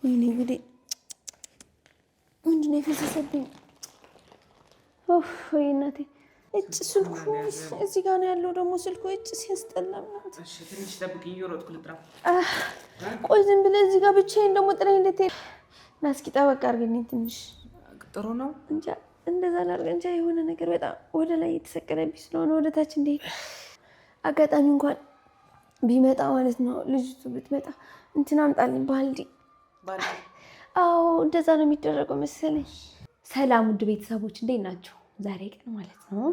ወይኔ ጉዴ! ምንድን ነው የፈሰሰብኝ? ወይ እናቴ! እጭ ስልኩ እዚህ ጋር ነው ያለው። ደግሞ ስልኩ እጭ ሲያስጠላ። ትንሽ ጠብቂኝ፣ እየሮጥኩ ልጥራ። ቆይ ዝም ብለህ እዚህ ጋር ብቻዬን ደግሞ ጥለኸኝ እንድትሄድ ና እስኪ ጠበቅ አድርግልኝ ትንሽ። ጥሩ ነው እንጃ እንደዛ ላድርግ እንጃ። የሆነ ነገር በጣም ወደ ላይ የተሰቀለብኝ ስለሆነ ወደ ታች እንዲሄድ አጋጣሚ እንኳን ቢመጣ ማለት ነው ልጅቱ ብትመጣ እንትን አምጣልኝ ባልዲ። አዎ እንደዛ ነው የሚደረገው መሰለኝ። ሰላም ውድ ቤተሰቦች እንዴት ናቸው? ዛሬ ቀን ማለት ነው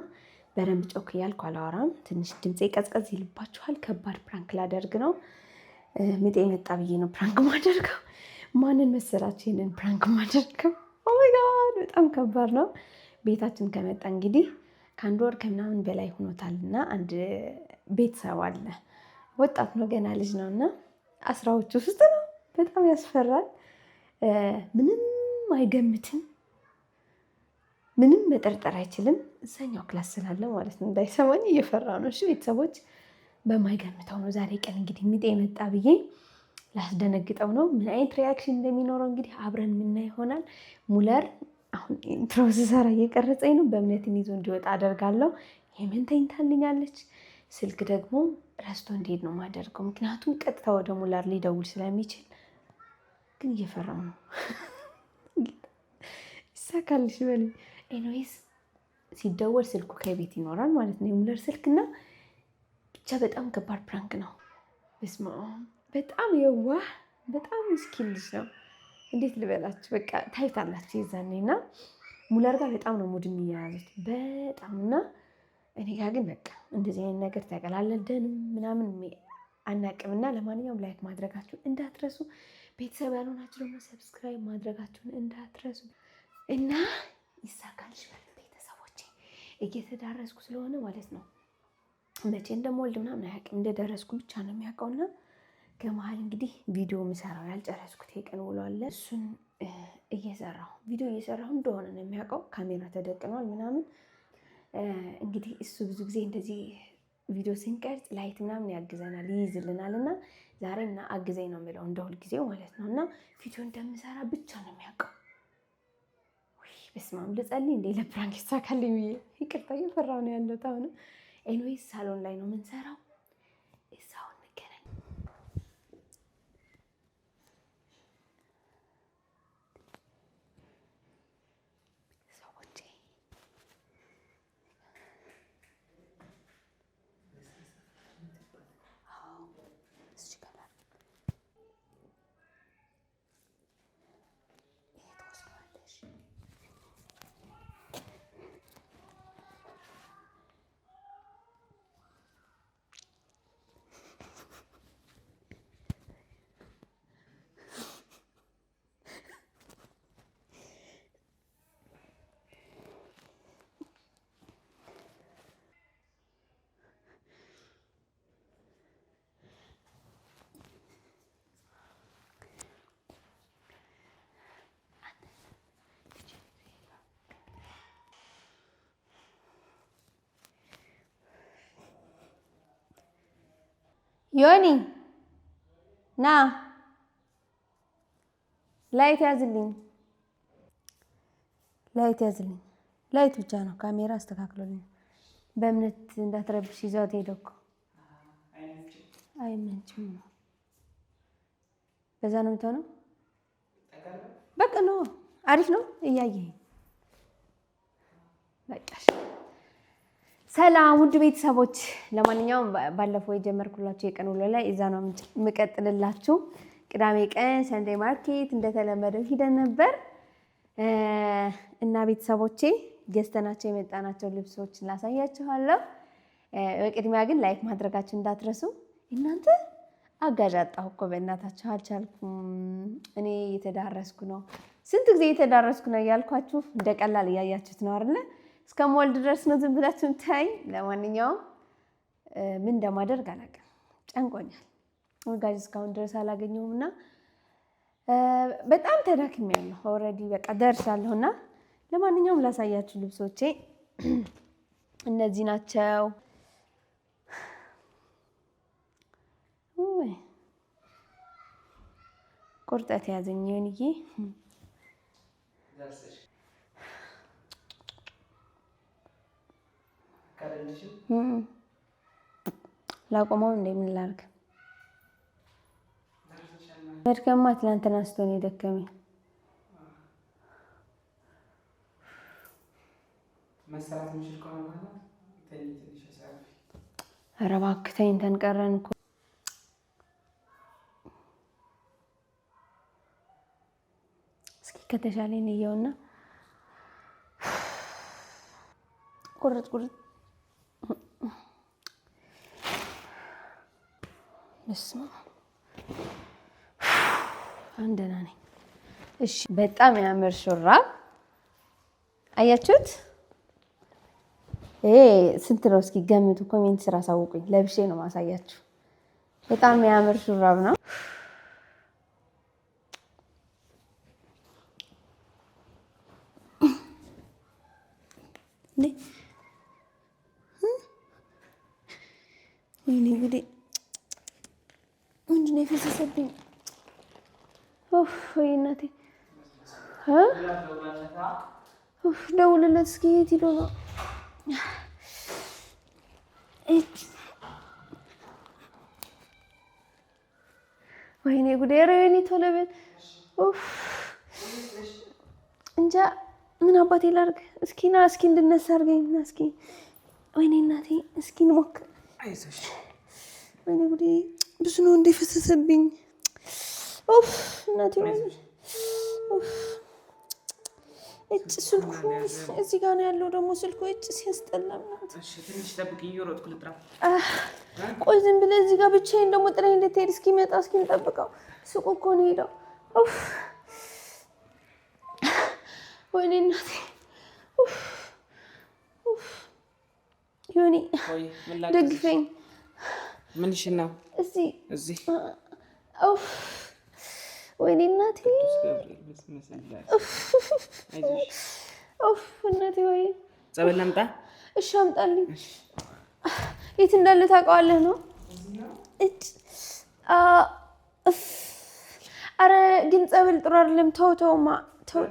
በደንብ ጮክ እያልኩ አላወራም። ትንሽ ድምፄ ቀዝቀዝ ይልባችኋል። ከባድ prank ላደርግ ነው። ምጤ መጣ ብዬ ነው prank ማደርገው። ማንን መሰላችሁ ይህንን prank ማደርገው? Oh my God በጣም ከባድ ነው። ቤታችን ከመጣ እንግዲህ ከአንድ ወር ከምናምን በላይ ሆኖታል እና አንድ ቤተሰብ አለ። ወጣት ነው፣ ገና ልጅ ነው እና 10ዎቹ ውስጥ ነው። በጣም ያስፈራል። ምንም አይገምትም። ምንም መጠርጠር አይችልም። እዛኛው class ስላለ ማለት ነው እንዳይሰማኝ እየፈራ ነው። እሺ ቤተሰቦች፣ በማይገምተው ነው ዛሬ ቀን እንግዲህ ምጤ የመጣ ብዬ ላስደነግጠው ነው። ምን አይነት reaction እንደሚኖረው እንግዲህ አብረን የምናይ ይሆናል። ሙለር አሁን intro ስሰራ እየቀረጸኝ ነው። በእምነትን ይዞ እንዲወጣ አደርጋለሁ። የምን ተኝታልኛለች። ስልክ ደግሞ ረስቶ እንዲሄድ ነው የማደርገው። ምክንያቱም ቀጥታ ወደ ሙለር ሊደውል ስለሚችል፣ ግን እየፈራው ነው። ይሳካልሽ በለኝ። Anyways ሲደወል ስልኩ ከቤት ይኖራል ማለት ነው የሙለር ስልክ እና ብቻ በጣም ከባድ prank ነው። በስመ አብ በጣም የዋህ በጣም ምስኪን ልጅ ነው። እንዴት ልበላችሁ፣ በቃ ታይታላችሁ የዛኔ እና ሙለር ጋር በጣም ነው mood የሚያያዙት በጣም እና እኔ ጋር ግን በቃ እንደዚህ አይነት ነገር ተቀላለደንም ምናምን አናቅም። እና ለማንኛውም like ማድረጋችሁን እንዳትረሱ፣ ቤተሰብ ያልሆናችሁ ደግሞ subscribe ማድረጋችሁን እንዳትረሱ እና ይሳካልሽ ቤተሰቦቼ። እየተዳረስኩ ስለሆነ ማለት ነው መቼ እንደምወልድ ምናምን አያውቅም። እንደደረስኩ ብቻ ነው የሚያውቀውና ከመሀል እንግዲህ ቪዲዮ ምሰራው ያልጨረስኩት የቀን ውሎ አለ። እሱን እየሰራሁ ቪዲዮ እየሰራሁ እንደሆነ ነው የሚያውቀው። ካሜራ ተደቅኗል ምናምን። እንግዲህ እሱ ብዙ ጊዜ እንደዚህ ቪዲዮ ስንቀርጽ light ምናምን ያግዘናል ይይዝልናል። እና ዛሬ እና አግዘኝ ነው የሚለው እንደ ሁልጊዜው ማለት ነው። እና ቪዲዮ እንደምሰራ ብቻ ነው የሚያውቀው። በስመ አብ ልጸልይ እንዴ ለ prank ይሳካልኝ ብዬ ይቅርታ እየፈራሁ ነው ያለሁት አሁንም። Anyways ሳሎን ላይ ነው የምንሰራው። እዛው እንገናኝ። ሰዎቼ ዮኒ ና light ያዝልኝ፣ light ያዝልኝ። Light ብቻ ነው ካሜራ አስተካክሎልኝ። በእምነት እንዳትረብሽ ይዘውት ሄደ እኮ አይመችም ነው። በዛ ነው የምትሆነው። በቃ ነው አሪፍ ነው። እያየኸኝ በቃ። ሰላም ውድ ቤተሰቦች፣ ለማንኛውም ባለፈው የጀመርኩላችሁ የቀን ውሎ ላይ እዛ ነው የምቀጥልላችሁ። ቅዳሜ ቀን Sunday market እንደተለመደው ሂደን ነበር እና ቤተሰቦቼ ገዝተናቸው የመጣናቸው ልብሶች ላሳያችኋለሁ። በቅድሚያ ግን like ማድረጋችሁ እንዳትረሱ። እናንተ አጋዥ አጣሁ እኮ በእናታችሁ አልቻልኩም። እኔ እየተዳረስኩ ነው፣ ስንት ጊዜ እየተዳረስኩ ነው እያልኳችሁ እንደ ቀላል እያያችሁት ነው አይደለ? እስከምወልድ ድረስ ነው ዝም ብላችሁ ታይ። ለማንኛውም ምን እንደማደርግ አላውቅም፣ ጨንቆኛል። አጋዥ እስካሁን ድረስ አላገኘሁም እና በጣም ተዳክሜያለሁ። Already በቃ ደርሻለሁ እና ለማንኛውም ላሳያችሁ ልብሶቼ እነዚህ ናቸው። ቁርጠት ያዘኝ ይሁንዬ። ላቆመው እንደ ምን ላድርግ? መድከማ ትናንትና ስትሆን የደከመኝ ኧረ እባክህ ተኝተን ቀረን እኮ። እስኪ ከተሻለኝ እንየውና ቁርጥ ቁርጥ በስመ አብ ደህና ነኝ። እሺ በጣም ያምር ሹራብ አያችሁት? ይሄ ስንት ነው? እስኪ ገምቱ። comment ስር አሳውቁኝ። ለብሼ ነው ማሳያችሁ። በጣም የሚያምር ሹራብ ነው። ወይኔ ጉዴ! ምንድን ነው የፈሰሰብኝ? ወይ እናቴ! ደውልለት እስኪ የት ሄዶ ነው? ወይኔ ጉዴ! ኧረ ወይኔ ቶሎ በል። እንጃ ምን አባቴ ላድርግ? እስኪ ና እስኪ እንድነሳ አድርገኝ ና እስኪ። ወይኔ እናቴ እስኪ እንሞክር። ወይኔ ጉዴ! ብዙ ነው እንደ ፈሰሰብኝ። እናቴ እጭ ስልኩ እዚህ ጋር ነው ያለው። ደግሞ ስልኩ እጭ ሲያስጠላ። ቆይ ዝም ብለህ እዚህ ጋር ብቻዬን ደግሞ ጥለኝ እንድትሄድ እስኪመጣ እስኪንጠብቀው ሱቁ እኮ ነው ሄደው። ወይኔ እናቴ ዮኒ ደግፈኝ። ምንሽ ነው? እዚህ ወይኔ እናቴ እናቴ ወይ ጸበል ላምጣ? እሺ አምጣልኝ። የት እንዳለ ታውቀዋለህ ነው? አረ ግን ጸበል ጥሩ አይደለም። ተው ተውማ፣ ተው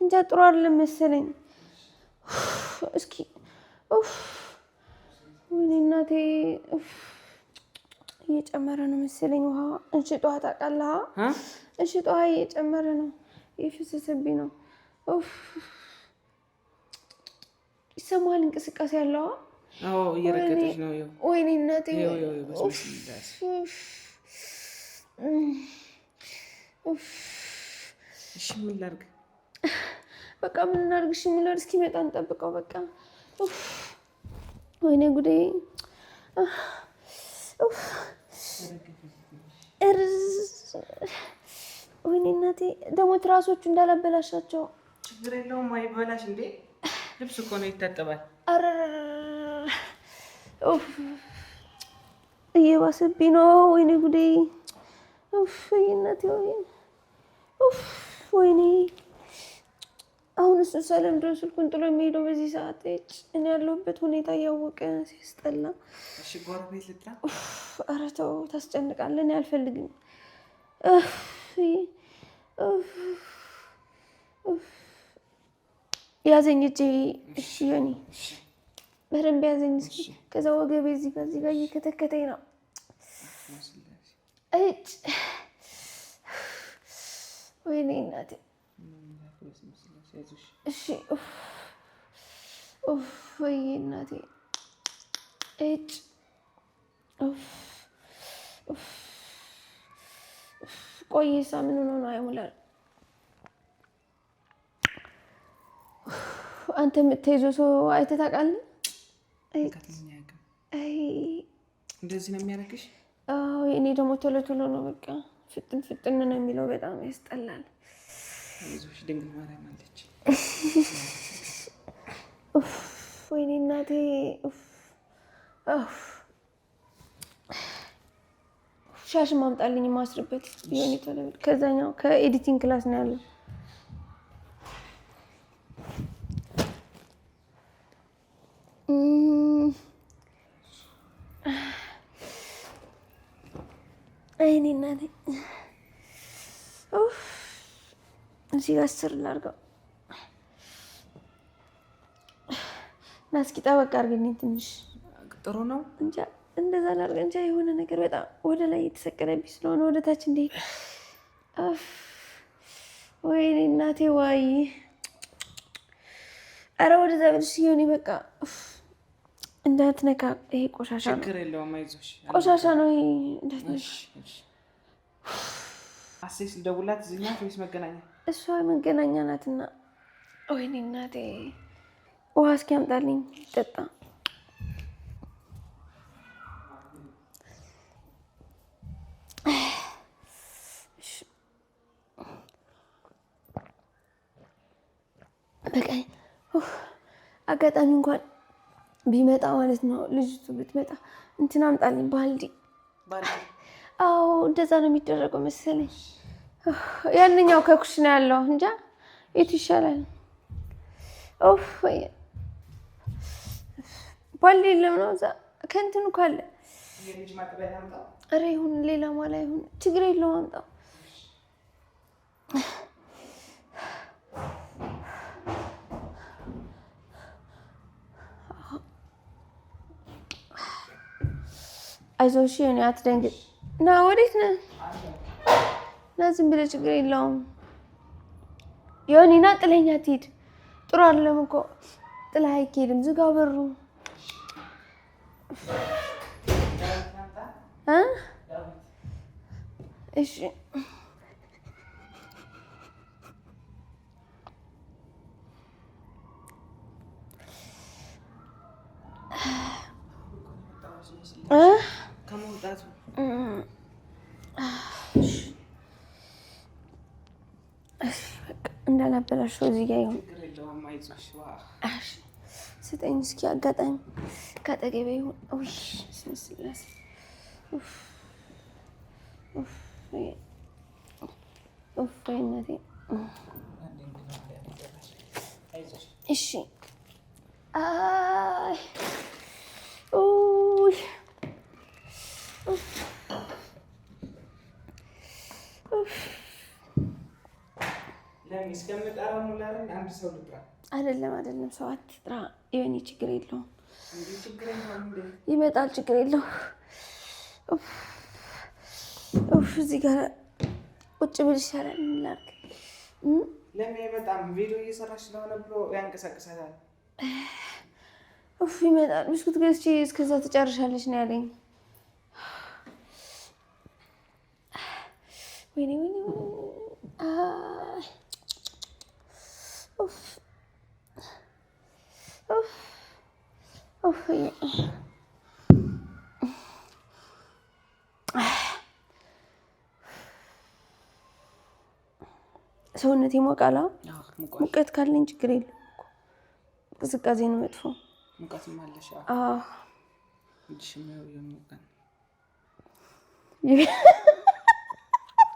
እንጃ ጥሩ አይደለም መሰለኝ። እስኪ ወይኔ እናቴ እየጨመረ ነው መሰለኝ ውሃ። እንሽጧ ታውቃለህ? እንሽጧ እየጨመረ ነው፣ እየፈሰሰብኝ ነው። ይሰማል እንቅስቃሴ ያለው። እየረገጠች ነው። ወይኔ እናቴ! እሺ ምን ላድርግ? በቃ ምን እናድርግ? እሺ ምን ላድርግ? እስኪመጣ እንጠብቀው በቃ። ወይኔ ጉዴ! ወይኔ እናቴ! ደግሞ ትራሶቹ እንዳላበላሻቸው። ችግር የለውም አይበላሽ እንዴ፣ ልብስ እኮ ነው ይታጠባል። እየባሰብኝ ነው። ወይኔ ጉዴ! እናቴ! ወይኔ አሁን እሱ ሰለምዶ ስልኩን ጥሎ የሚሄደው በዚህ ሰዓት እኔ ያለሁበት ሁኔታ እያወቀ ሲያስጠላ። ኧረ ተው ታስጨንቃለህ። እኔ አልፈልግም። ያዘኝ እጄ። እሺ ዮኒ በደንብ ያዘኝ እስኪ። ከዛ ወገቤ እዚህ ጋር እዚህ ጋር እየከተከተኝ ነው። እጭ ወይኔ እናቴ። እሺ ወይዬ እናቴ። እጭ ቆይሳ ምን ሆኖ ነው አይሞላል? አንተ የምትይዘው ሰው አይተህ ታውቃለህ? እንደዚህ ነው የሚያደርግሽ? አዎ እኔ ደግሞ ቶሎ ቶሎ ነው በቃ ፍጥን ፍጥን ነው የሚለው። በጣም ያስጠላል። አይዞሽ ድንግል ማርያም አለች። ወይኔ እናቴ። ሻሽ ማምጣልኝ ማስርበት ቢሆን ቶሎ ከዛኛው ከ editing class ነው ያለው። አይኔ እናቴ። እዚህ ጋር ስር ላድርገው እና እስኪ ጠበቅ አድርግልኝ ትንሽ። ጥሩ ነው እንጃ እንደዛ ላድርግ እንጃ። የሆነ ነገር በጣም ወደ ላይ የተሰቀለብኝ ስለሆነ ወደ ታች እንዲሄድ። ወይኔ እናቴ ዋይ! ኧረ ወደዛ ብልሽ የሆነ በቃ እንዳትነካ። ይሄ ቆሻሻ ነው፣ ችግር የለውም አይዞሽ፣ ቆሻሻ ነው ይሄ እንዳትነካ። አሴስ ልደውልላት እዚህ ናት ወይስ መገናኛ? እሷ መገናኛ ናትና። ወይኔ እናቴ ውሃ እስኪ አምጣልኝ ጠጣ። በቃ አጋጣሚ እንኳን ቢመጣ ማለት ነው ልጅቱ ብትመጣ እንትን አምጣልኝ ባልዲ። አዎ እንደዛ ነው የሚደረገው መሰለኝ። ያንኛው ከኩሽና ያለው እንጃ የቱ ይሻላል? ባልዲ የለም ነው እዛ ከእንትኑ ካለ ኧረ ይሁን ሌላ ማላ ይሁን ችግር የለውም አምጣው። አይዞሽ የኔ አትደንግጥ። ና ወዴት ነህ? ና ዝም ብለህ ችግር የለውም። ዮኒ ና ጥለኛ ትሂድ። ጥሩ አይደለም እኮ ጥለህ አይኬድም። ዝጋው በሩ እ እሺ ከመውጣቱ እንዳላበላሸው እዚህ ጋ ይሁን። ስጠኝ እስኪ አጋጣሚ ከአጠገቤ ይሁን። ውይ ስመስላሴ እናቴ። እሺ አይ አይደለም አይደለም፣ ሰው አትጥራ። የኔ ችግር የለውም ይመጣል፣ ችግር የለውም። እዚህ ጋር ቁጭ ብል ይሻላል። ምን ላድርግ? ለምን አይመጣም? ቪዲዮ እየሰራች ስለሆነ ብሎ ያንቀሳቅሳታል። ይመጣል። ብስኩት ገዝቼ እስከዛ ትጨርሻለች ነው ያለኝ። ወይኔ ወይኔ ሰውነት ይሞቃል። ሙቀት ካለኝ ችግር የለም እኮ ቅዝቃዜ ነው መጥፎ።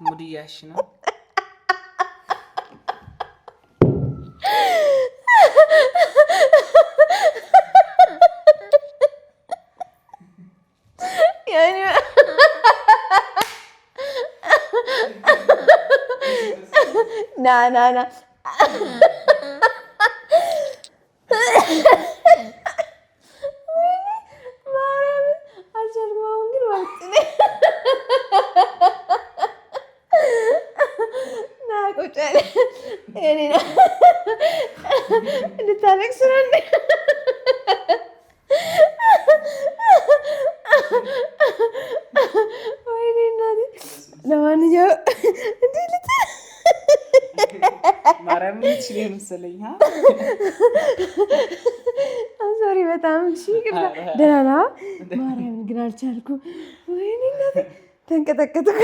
ሙድያሽ ነው። ና ና ና ማርያምን አልቻልኩም። አሁን ግን ማለት ና ቁጭ እንድታለቅስ ነው እንዴ? ወይኔ እናቴ። ለማንኛውም እንዴ ልት ማርያምን መሰለኝ። sorry በጣም እሺ፣ ደህና ነህ? ማርያምን ግን አልቻልኩም። ወይኔ እናቴ ተንቀጠቀጥኩ።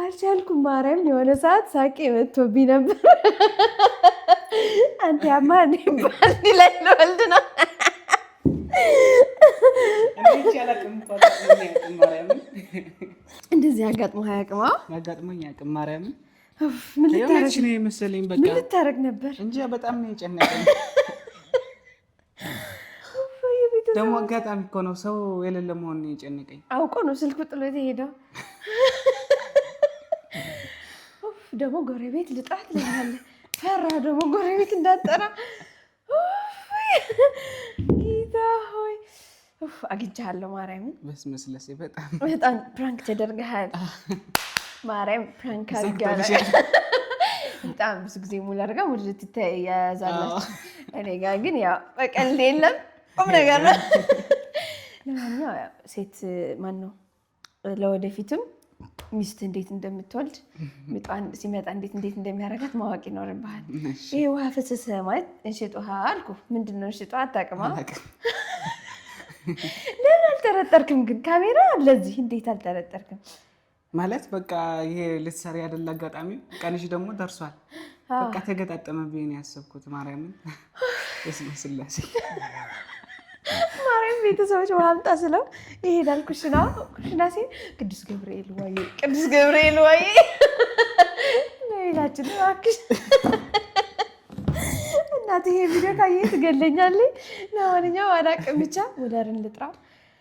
አልቻልኩም። ማርያም የሆነ ሰዓት ሳቄ መጥቶብኝ ነበር። አንተ ያማ ባል ላይ ለወልድ ነው እንደዚህ አጋጥሞ አያውቅም። አጋጥሞኝ አያውቅም። ማርያምን ምን መሰለኝ በቃ ልታረግ ነበር እንጂ በጣም ነው የጨነቀኝ። የቤተሰብ ደግሞ አጋጣሚ እኮ ነው ሰው የሌለ መሆኑን የጨነቀኝ። አውቆ ነው ስልኩ ጥሎት የሄደው። ደግሞ ጎረቤት ልጥራ ትለኛለህ። ፈራ ደግሞ ጎረቤት እንዳጠራ። ጌታ ሆይ አግኝቻለሁ። ማርያምን በስመ ስላሴ በጣም በጣም prank ተደርገሃል። ማርያም prank አድርጋለሁ። በጣም ብዙ ጊዜ ሙሉ አድርጋ ሙድ ትያያዛላችሁ። እኔ ጋር ግን ያው በቀልድ የለም ቁም ነገር ነው። ለማንኛውም ሴት ማን ነው ለወደፊትም ሚስት እንዴት እንደምትወልድ ምጧን ሲመጣ እንዴት እንዴት እንደሚያደርጋት ማወቅ ይኖርብሃል። ይሄ ውሃ ፈሰሰ ማለት እንሽጥ ውሃ አልኩ። ምንድን ነው እንሽጥ ውሃ? አታውቅማ? ለምን አልጠረጠርክም ግን? ካሜራ ለዚህ እንዴት አልጠረጠርክም? ማለት በቃ ይሄ ልትሰሪ አይደል? አጋጣሚ ቀንሽ ደግሞ ደርሷል። በቃ ተገጣጠመብኝ ነው ያሰብኩት። ማርያምን በስመ ስላሴ ማርያም ቤተሰቦች ውሃ አምጣ ስለው ይሄዳል። ኩሽና ኩሽና ሲል ቅዱስ ገብርኤል ወይ ቅዱስ ገብርኤል ወይ ቤታችን እባክሽ እናት ይሄ ቪዲዮ ካየህ ትገለኛለች። ለማንኛውም አላውቅም ብቻ ሙለርን ልጥራ።